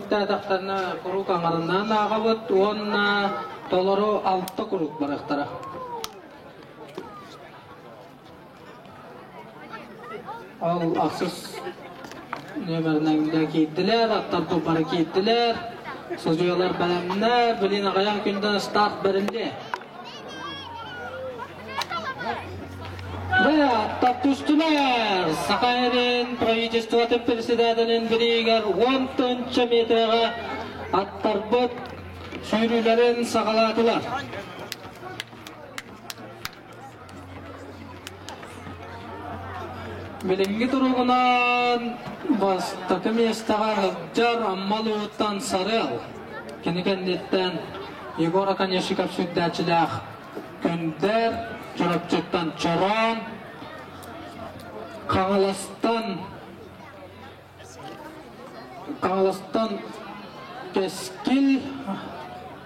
Тээтэхтэринэ куруук аҥарынан ааҕабыт уонна толору алта куруук барыахтара. Ол ахсыс нүөмэринэн киирдилэр, аттар бары киирдилэр, судьуйалар бэлэмнэр, билин аҕыйах күндэн старт бэриллиэ. Түстүлэр! Саха сирин правительствотын председателин бириигэр 10 тыһыынча метрга аттарбыт сүүрүүлэрин саҕалаатылар. Билиҥҥи туругунан бастакы миэстэҕэ сылдьар Амма улууһуттан Сарыал. Кини кэнниттэн Егор Оконешников сүүрдээччилээх Күндэр, Чурапчыттан Чороон, Хаҥаластан Хаҥаластан Кэскил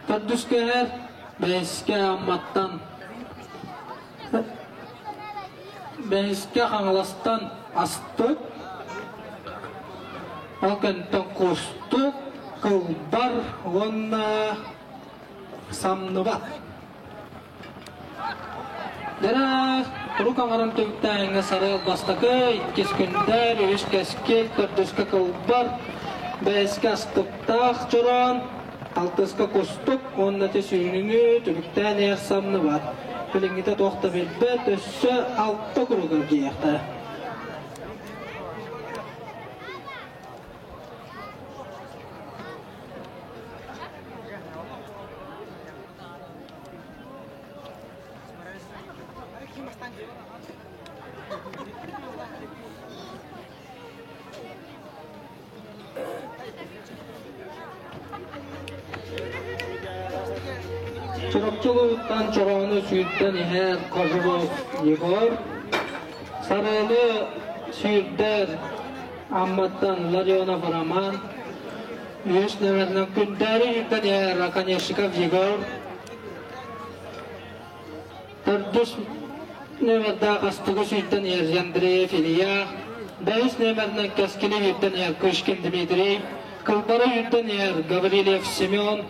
төрдүскэһэр, бэһискэ Амматтан бэһискэ Хаҥаластан Астык, ол кэнниттэн Кустук, Кылбар уонна Самныбат. Дара турук аҥарын түмүктээһиҥҥэ Сарыал бастакы, иккис күндэр, үһүс кэскил, төрдүскэ кылбар, бэһискэ астыктаах чороон, алтыска кустук уонна ити сүүнүнү түмүктээн иһэр самныбат. Билиҥҥитэ туох да билбэт, өссө алта куруук эргийиэхтэрэ. Чурапчы улууһуттан Чороону сүүрдэн иһэр Кожуров Егор, Сарыалы сүүрдэр Амматтан Ларионов Роман, үһүс нүөмэринэн Күндээри сүүрдэн иһэр Оконешников Егор, Төрдүс нүөмэрдээх Астыгы сүүрдэн иһэр Андреев Илья, бэһис нүөмэринэн Кэскили сүүрдэн иһэр Кышкин Дмитрий, Кылбары сүүрдэн иһэр Гаврильев Семен,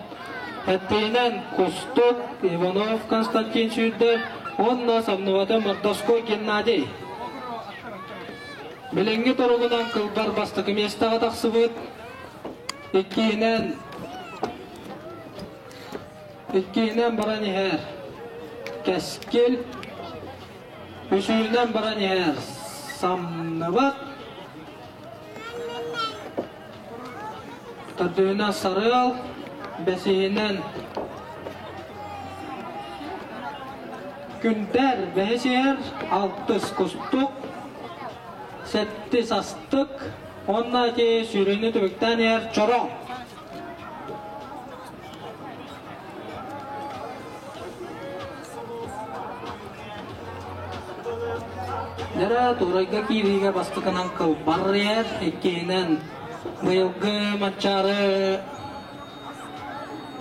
Эттиинэн Кустук Иванов Константин сүүрдэр уонна самныбата Мордовской Геннадий. Билиҥҥи туругунан Кылбар бастакы миэстэҕэ тахсыбыт. Иккиһинэн Иккиһинэн баран иһэр Кэскил, үсүһүнэн баран иһэр Самныбат, төрдүһүнэн Сарыал, бэсиһинэн Күндэр, бэһис иһэр алтыс Кустук, сэттис Астык уонна ити сүүрүүнү түмүктээн иһэр Чороҥ. Дьэрэ Туурайга киириигэ бастакынан кылбар иккиһинэн быйылгы Манчаары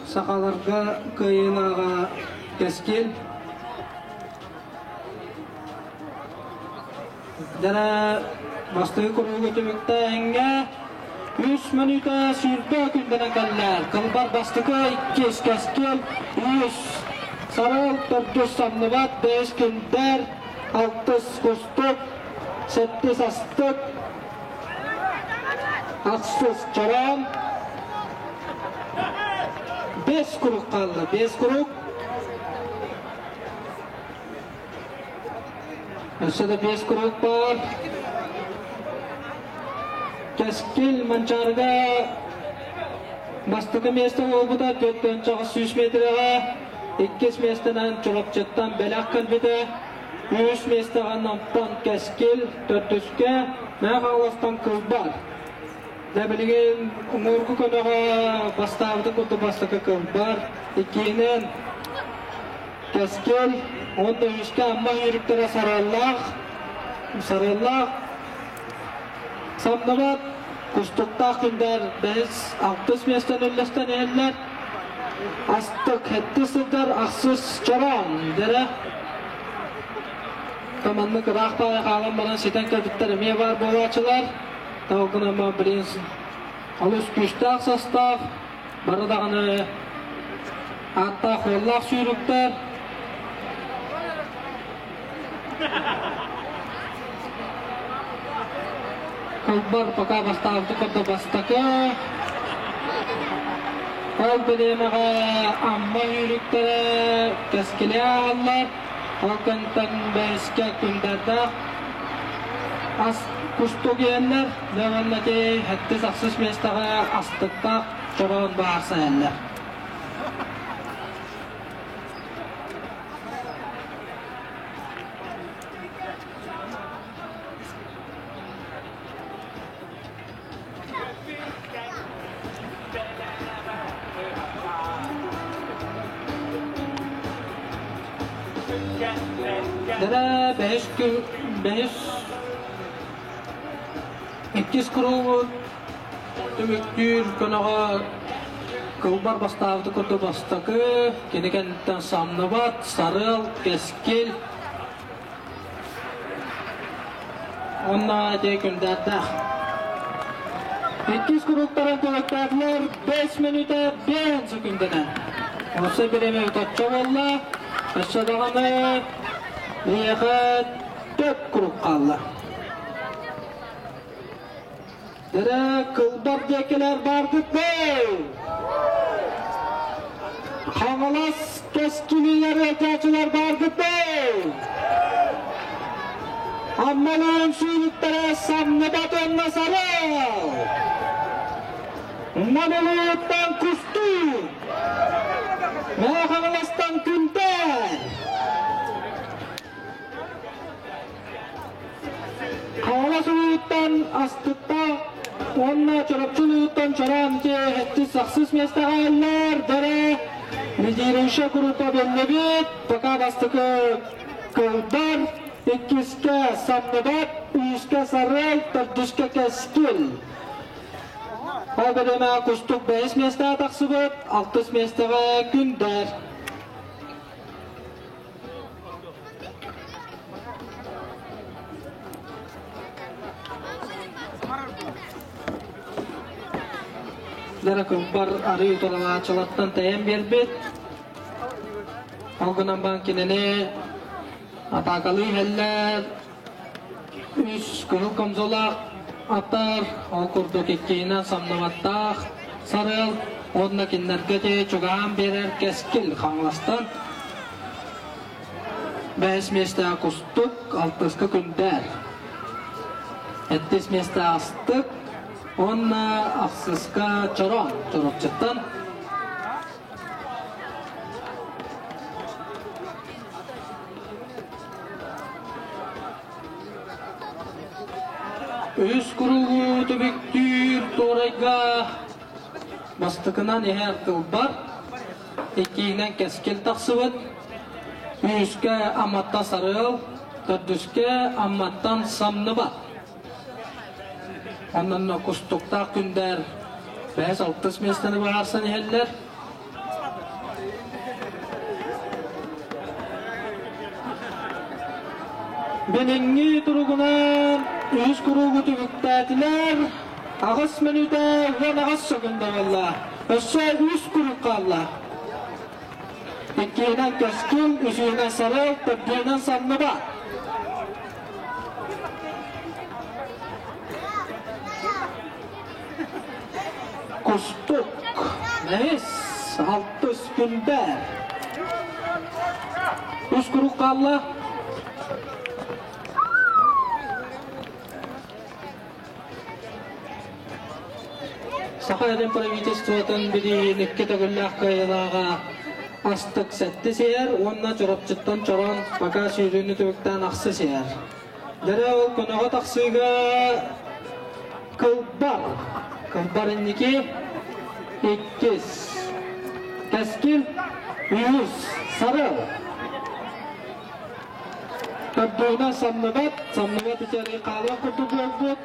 сахаларга кыайыылааҕа Кэскил. Дьэрэ бастакы куруугу түмүктээһиҥҥэ үс мүнүүтэ 20 күндэнэн кэллэр. Кылбар бастакы, иккис Кэскил, үс Сарыал, төрдүс Самныбат, бэһис Күндэр, алтыс Кустук, сэттис Астык, ахсыс Чороон, бэс курук хаалла, биэс курук. Өссө да биэс куруук баар. Кэскил Манчаарыга бастакы миэстэ буолбута 4 метрэҕэ, иккис миэстэнэн Чурапчыттан бэлэх кэлбитэ, үһүс миэстэҕэ Намтан Кэскил, төрдүскэ Мэҥэ Хаҥаластан Кылбар. Дьэ билигин уҥуоргу көнөҕө бастаабытын курдук бастакы Кылбар, иккиһинэн Кэскил уонна үһүскэ Амма сүүрүктэрэ Сарыаллаах, Сарыаллаах, Самныбат, Кустуктаах күндэр бэһис, алтыс миэстэни үллэстэн иһэллэр. Астык, сэттис сылдьар ахсыс Чороон дэрэ. Маннык ыраах баайа хаалан баран ситэн кэлбиттэр эмиэ баар буолааччылар. Ол гынан блин. Олус күүстээх состав, бары даҕаны ааттаах-уоллаах сүүрүктэр. Кылбар пока бастаабыты курдук бастакы. Ол бириэмэҕэ Амма үүрүктэрэ кэскилэ ааллар. Ол кэнтэн бэйэскэ күндэрдээх ас кустук иһэллэр. Дьэ уонна ити сэттис ахсыс миэстэҕэ астыктаах чороон баарса иһэллэр. Дара бэһис күн бэһис иккис куруубут түмүктүүр көнөҕө кылбар бастаабыты курдук бастакы, кини кэнниттэн самныбат, сарыал, кэскил, Онно ити күндээрдээх. Иккис куруктарын түмүктээтилэр 5 мүнүүтэ 5 секундэнэн. Өссө бириэмэ утачча буолла. Өссө даҕаны биһиэхэ төрт курук хаалла. Дэрэ кылбар диэкилэр бааргыт буол! Хаҥалас кэскилигэр ыалдьааччылар бааргыт буол! Аммалыын сүүрүктэрэ самныбат уонна сарыал! Намылыыттан кустуу! Мэҥэ Хаҥаластан күнтэн! Хаҥалас улууһуттан Астыкта уонна Чурапчы улууһуттан Чороон ити сэттис ахсыс миэстэҕэ ыллар. Дэрэ лидирующая группа биллибит. Пока бастакы Кылбар, иккискэ Самныбат, үһүскэ Сарыал, төрдүскэ Кэскил. Ол бэлэмэ Кустук бэһис миэстэҕэ тахсыбыт, алтыс миэстэҕэ Күндэр. Дара кылбар арыы утарылааччылартан тэйэн биэрбит. Ол гынан баран кинини атаакалыы иһэллэр. Үс кыһыл комзолаах аттар, ол курдук иккиһинэн самныбаттаах сарыал уонна кинилэргэ ити чугаһаан биэрэр кэскил Хаҥаластан. Бэһис миэстэҕэ Кустук, алтыска Күндээр. Сэттис миэстэҕэ Астык уонна ахсыска Чороон Чурапчыттан. Үс куругу түбүктүүр туорайга бастакынан иһэр тылбар, иккиһинэн кэскил тахсыбыт, үһүскэ Амматтан Сарыал, төрдүскэ Амматтан Самныбат. Онон кустуктаах күндэр бэһис алтыс миэстэни быһаарсан иһэллэр. Билиҥҥи туругунан үһүс куруугу түмүктээтилэр. Аҕыс мүнүүтэ 18 секунда буолла. Өссө үс куруук хаалла. Иккиһинэн Кэскил, үсүһүнэн Сарыал, төрдүһүнэн Санныба. Кустук, бэһис, алтыс күндээр. Үс куруук хаалла. Саха Сирин правительствотын билиһин икки төгүллээх кыайыылааҕа Астык сэттис иһэр уонна Чурапчыттан Чороон пока сүүрүүнү түмүктээн ахсыс иһэр. Дэрэ ол көнөҕө тахсыыга Кылбар. Кылбар инники иккис. Кэскил үһүс. Сарыл. Төрдүөнэ самныбат, самныбат итиэрги хаалыах курдук буолбут.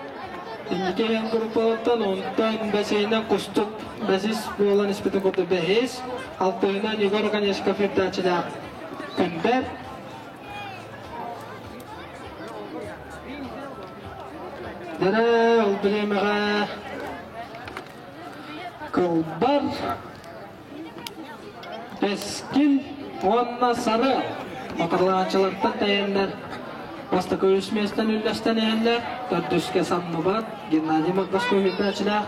Инники иһэн группалартан онтон бэсиһинэн Кустук бэсис буолан испитин курдук бэһис, алтыһынан Егор Оконешников ирдээччилээх Күндэр. Дэрэ, ол бириэмэҕэ. Кылбар, Кэскил уонна Сары Отарлааччылартан тэйэллэр. Бастакы үс миэстэни үллэстэн иһэллэр. Төрдүскэ Самныбат, Геннадий Мордовской үһүтээччилээх,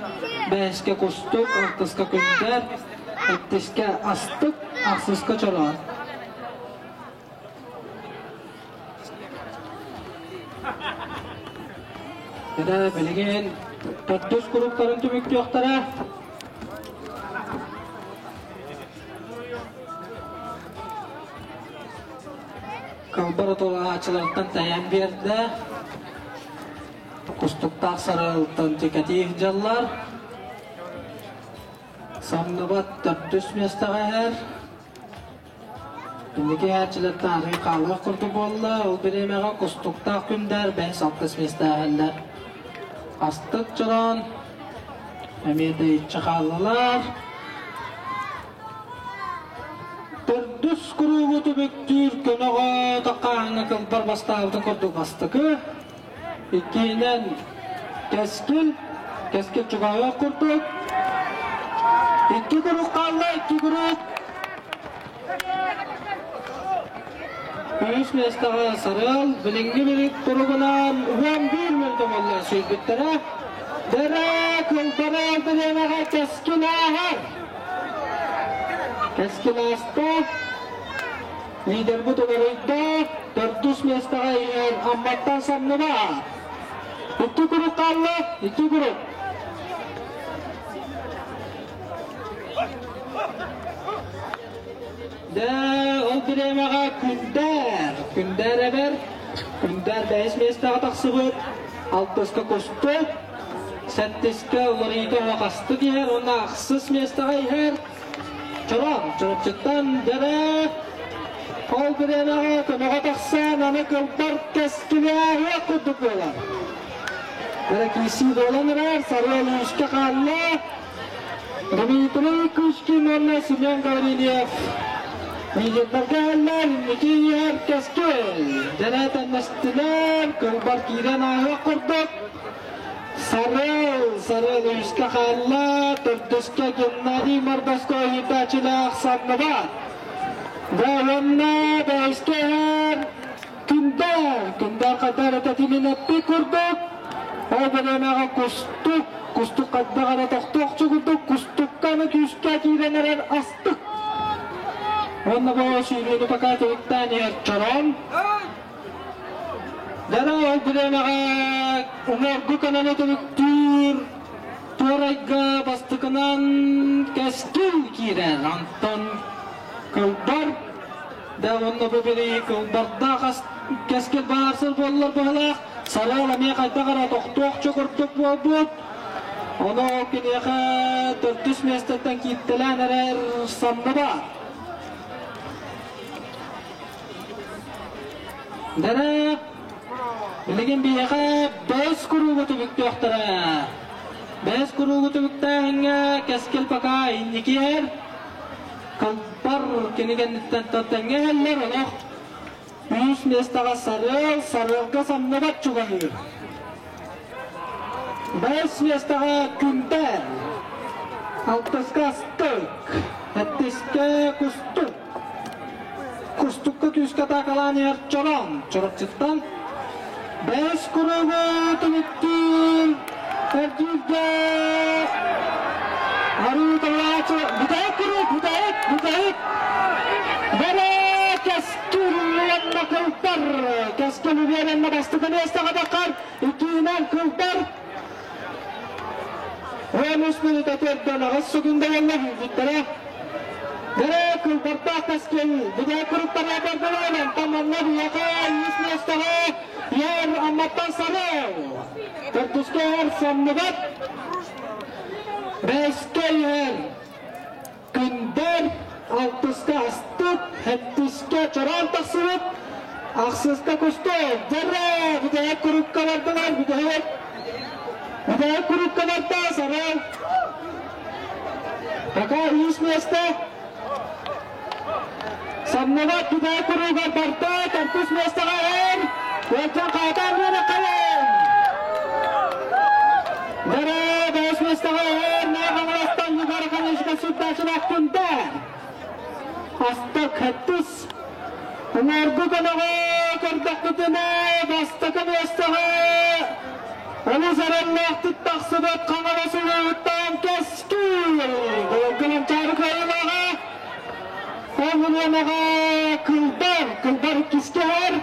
бэһискэ Кустук, алтыска Күндэр, сэттискэ Астык, ахсыска Чороон. Дьэ, билигин төрдүс куруктарын түмүктүөхтэрэ. Кылбар отулааччылартан тэйэн биэрдэ. Кустуктаах сарыалтан тикэтиих дьаллар. Самныбат төрдүс миэстэҕэ иһэр. Инники иһээччилэр таарый хаалыах курдук буолла. Ол бириэмэҕэ кустуктаах күндэр бэс-алтыс миэстээһэллэр. Астык чороон эмиэ тэйиччи хааллылар. Төрдүс куруугу түмүктүүр көнөҕө таххааһыҥҥа кылбар бастаабытын курдук бастакы. Иккиһинэн Кэскил, Кэскил чугаһыах курдук. Икки куруук хаалла, икки куруук. Үһүс миэстэҕэ Сарыал билиҥҥи билик туругунан 11 мүнүүтэ буолла сүүрбүттэрэ. Дэрэ кылбара бириэмэҕэ Кэскил ааһар. Кэскил ааста. Лидербит уларыйда, төрдүс миэстэҕэ иһэр Амматтан самныба. Икки куруук хаалла, икки куруук. Дэ, ол бириэмэҕэ Күндээр, Күндээр эбэр, Күндээр бэһис миэстэҕэ тахсыбыт, алтыска Кустук, сэттискэ уларыйыыта оһоҕастык иһэр уонна ахсыс миэстэҕэ иһэр Чороон, Чурапчыттан дьэрэ, ол бириэмэҕэ көмөҕө тахсан аны кылбар кэскилээһиэх курдук буолар. Дьэрэ киирсии буолан эрэр, Сарыал үскэ хаалла. Дмитрий Кычкин уонна Семен Гаврильев лидердарга иһэллэр, инники иһэр кэскил. Дьэрэ тэннэстилэр, кылбар киирэн ааһыах курдук. Сарыал, Сарыал үскэ хаалла, төрдүскэ Геннадий Мордовской ыытааччылаах санныба. Дьэ уонна бэһискэ иһэр Күндээр, Күндээр хайдах эрэ тэтимин эппит курдук, ол бириэмэҕэ Кустук, Кустук хайдах эрэ тохтуохчу курдук, Кустукка аны күүскэ киирэн эрэр Астык. Уонна бу сүүрүүнү пока түмүктээн иһэр Чороон. Дьэ ол бириэмэҕэ уҥуоргу көнөнү түмүктүүр туорайга бастакынан Кэскил киирэр. Онтон Кылбар да уонна бу били Кылбардаах Кэскил баарсыр буоллар быһылаах Сарыал эмиэ хайдах эрэ тохтуохчу курдук буолбут. Ону ол киниэхэ төрдүс миэстэттэн кииртэлээн эрэр санныба. Дэрэ, билигин биһиэхэ бэс куруугу түмүктүөхтэрэ. Бэс куруугу түмүктээһиҥҥэ Кэскил пока инники иһэр. Кылбар кини кэнниттэн тэҥҥэ иһэллэр, олох үс миэстэҕэ Сарыал, Сарыалга самныбат чугаһыыр. Бэс миэстэҕэ Күндээр, алтыска Астык, сэттискэ Кустук. Кустукка күүскэ атаакалаан иһэр Чороон Чурапчыттан бэс куругу түмүктүүр эргииргэ арыы талаачы бүтэһик куруук бүтэһик бүтэһик Бэрэ Кэскил уонна Кылбар Кэскил үбүөрэннэ бастакы миэстэҕэ таххар иккиһинэн Кылбар 13 мүнүүтэ төрдөн аҕыс секунда уонна күүрбүттэрэ. Дэрэ кылбардаах кэскил бүтэй куруттара бардылар. Онтон манна биһиэхэ үс миэстэҕэ Ер Амматтан Сарыл. Төрдүскэ иһэр Самныбат. Бэскэ иһэр Күндэр. Алтыска Астык. Сэттискэ Чороон тахсыбыт. Ахсыска Кустук. Дьэрэ бүтэһик курукка бардылар. Бүтэһик. Бүтэһик курукка барда Сарыл. Пока үс миэстэ. Самныбат бүтэһик куруугар барда. Төрдүс миэстэҕэ эр. Уолдьан Хаатан Үөнэххайын. Дьэрэ бэһис миэстэҕэ эр. Нааҕаҥаластан Егор сүүрдээччилээх Күндээр. Астык хэттис. Уҥуоргу көмөҕө көрдөхпүтүнэ, бастакы миэстэҕэ олус эрэллээхтик тахсыбыт Хаҥалас улууһуттан Кэскил! Быйылгы Манчаары кыайыылааҕа ол бириэмэҕэ Кылбар, Кылбар иккискэ иһэр,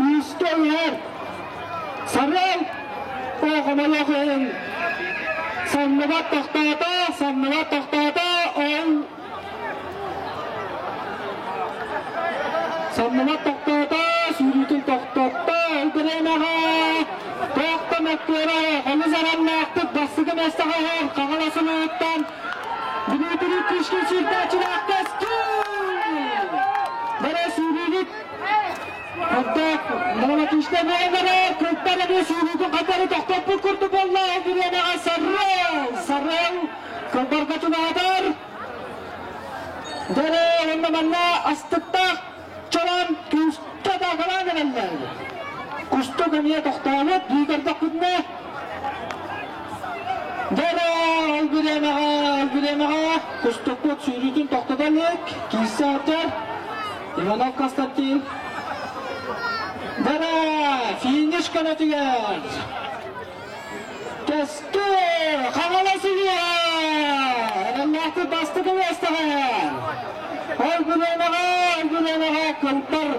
үскэ иһэр. Сарыал оҕомойох иһин санныбат тохтоото, санныбат тохтоото, ол Санныбат тохтоото, сүүрүүтүн тохтотто, ол бириэмэҕэ туох да мөккүөрэ олус эрэллээхтик бастакы миэстэҕэ иһэр Хаҥалас улууһуттан Дмитрий Кишкин сүүрдээччилээх Кэскил! Бэрэ сүүрүүбүт Курдук Молотушка буоллара, кылтар эмиэ сүүрүүтүн хатары тохтоппут курдук буолла, ол бириэмэҕэ Сарыал, Сарыал кылбарга чугаһатар. Дьэ, уонна манна астыктаах чолон күүскэ атаакалаан эрэллэр. Кустук эмиэ тохтообут, дии көрдөхпүтүнэ. Дьэ, ол бириэмэҕэ, ол бириэмэҕэ Кустукпут сүүрүүтүн тохтото илик, киирсэ сылдьар. Иванов Константин. Дара, финиш көнөтүгэр. Кэскил Хаҥалас улууһа эрэллээхтик бастакы миэстэҕэ. Ол бириэмэҕэ, ол бириэмэҕэ Кылбар,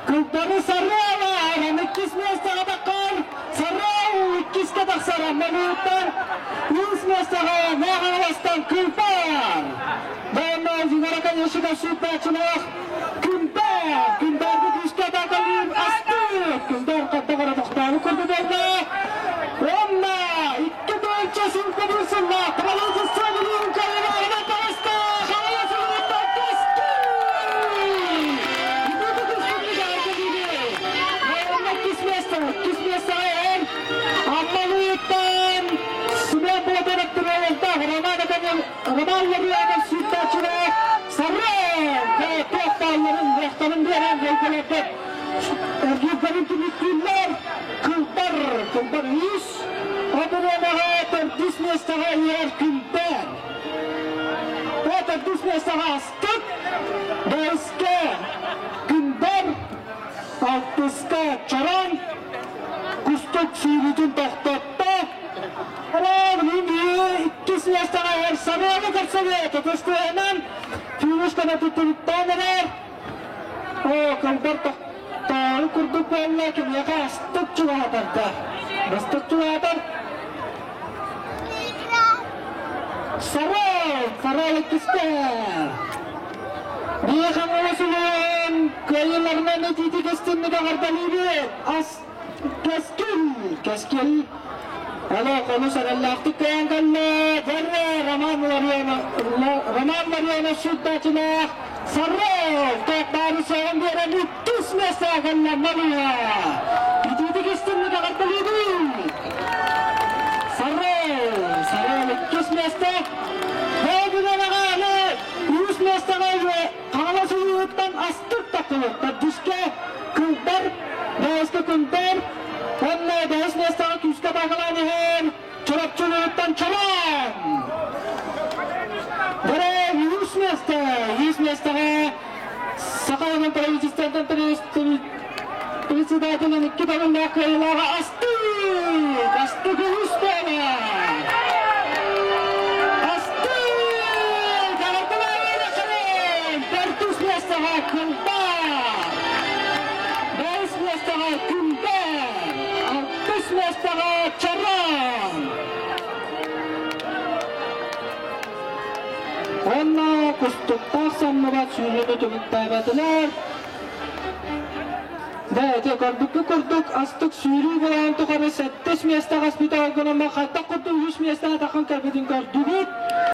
Кылбары Сарыала иккис миэстэҕэ таххар, Сарыал иккискэ тахсар, Аммалыыттан үс миэстэҕэ Хаҥаластан Кылбар. Донна Зинара Конешина сүүрдээччилээх Күндээр, Күндээргэ күүскэ атаакалыыр астык. Күндээр хантан эрэ тохтообут курдук буолла. Уонна 2021 сыллаах правительство билиин кыайыылааҕынан таҕыста Хаҥалас улууһуттан Кэскил! Уонна иккис миэстэ, иккис миэстэҕэ эр Амма улууһуттан Семен Платонов Тимофеевтаах Роман Роман Ларионов сүүрдээччилээх Сарыал туох баалларын, уохтарын биэрэн дойдуларбыт эргиирдэрин түмүктүүллэр. Кылбар, Кылбар үс, оборуонаҕа төрдүс миэстэҕэ иһэр Күндээр. Төрдүс миэстэҕэ астык, бэһискэ Күндэр, алтыска Чороон, Кустук сүүрүүтүн тохтотто. Иккис миэстэҕэ эр Сарыалы көрсөбүт. Ытыстыынан финиш көмөтүттэн эрэр. Оо, кылбар тохтоору курдук буолла, киниэхэ астык чугаһатарда. Бастык чугаһатар. Сарыал, Сарыал иккистэ. Биһиэхэ Хаҥалас улууһун кыайыыларынан итиитик истинник эҕэрдэлиибит. Ас Кэскил! Кэскил! Олох олус эрэллээхтик кыайан кэллэ. Дьэрре Роман Ларионов, Роман Ларионов сүүрдээччилээх Саров туох баары суоҕун биэрэн иккис миэстэҕэ кэллэ Малыга. Итиитик истинник эҕэрдэлиибин! Саров, Саров иккис миэстэ. Бэйбүнэҕэ аны үс миэстэҕэ Хаҥалас улууһуттан астык тахсыбыт төрдүскэ Кылбар, бэһискэ Күндэр уонна бэһис миэстэҕэ күүскэ атаакалаан иһэр Чурапчы улууһуттан Чолоон. Бэрэ үһүс миэстэ, үһүс миэстэҕэ Саха Сирин правительствотын председателин икки төгүллээх кыайыылааҕа Астык! Астык үһүс буолар! Астык! Эҕэрдэлээбит Төрдүс миэстэҕэ Кылбаа! Бэһис миэстэҕэ Күндэ! Алтыс миэстэҕэ Чороон! Уонна кустуктаах самныбат сүүрүүнү түмүктээбэтилэр. Бэйэтэ көрбүккэ курдук астык сүүрүү былаан тухары сэттис миэстэҕэ испит гынан хантах курдук үс миэстэҕэ таххан кэлбитин көрдүбүт.